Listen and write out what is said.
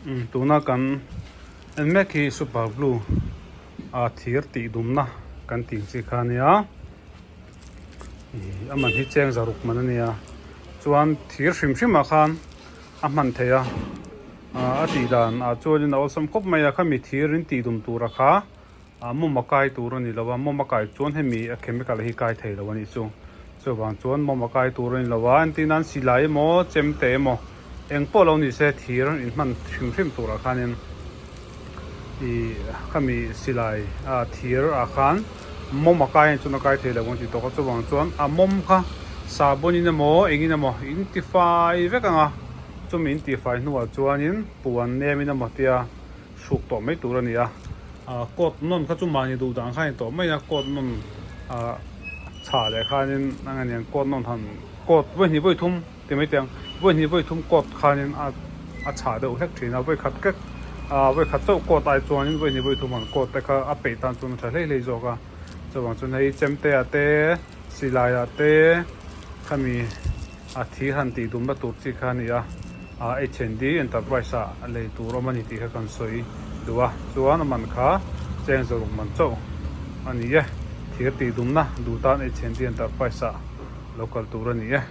Tuna kan en mek hi super glue a thir tih dumna kan tih ang chi kha a nia ih a man hi cheng zaruk man a nia chuan thir hrim hrim ah khan a hman theih a ah a tih dan ah chuanin a awlsam khawp mai a khami thir in tih dum tura kha. Ah mawm a kai tur a ni lo a, mawm a kai chuan hemi a chemical hi kai thei lo a nih chu. Chuvang chuan mawm a kai tur a ni lo a, entir nan silai emaw chemte emaw eng pawh lo ni se thir in hman hrim hrim turah khanin ih khami silai ah thir ah khan mawm a kai a nih chuan a kai thei lo ang tih tawk a, chuvang chuan a mawm kha sahbawn in emaw engin emaw in tifai vek ang a, chumi in tifai hnuah chuanin puan nem in emaw tia. hruk tawh mai tur a ni a ah coat nawn kha chu mahni duh dan kha a ni tawh mai a coat nawn ah chhah leh khanin a nge niang coat nawn han coat vawi hnih vawi thum ti mai teh ang vawi hnih vawi thum coat khanin a a chhah deuh hlek thin a vawi khat kek ah vawi khat chauh coat ai chuanin vawi hnih vawi thum han coat te kha a peih tan chuan a tha hlei hlei zawk a chuvang chuan hei chemte ah te silai ah te khami. A thir han tih dumna tur chi kha a ni a, ah H&D Enterprise ah lei tur awm a ni tih kha kan sawi duh a, chuan a man kha cheng zawruk man chauh a ni e, thir tih dumna duh tan H&D Enterprise ah lo kal tur a ni e.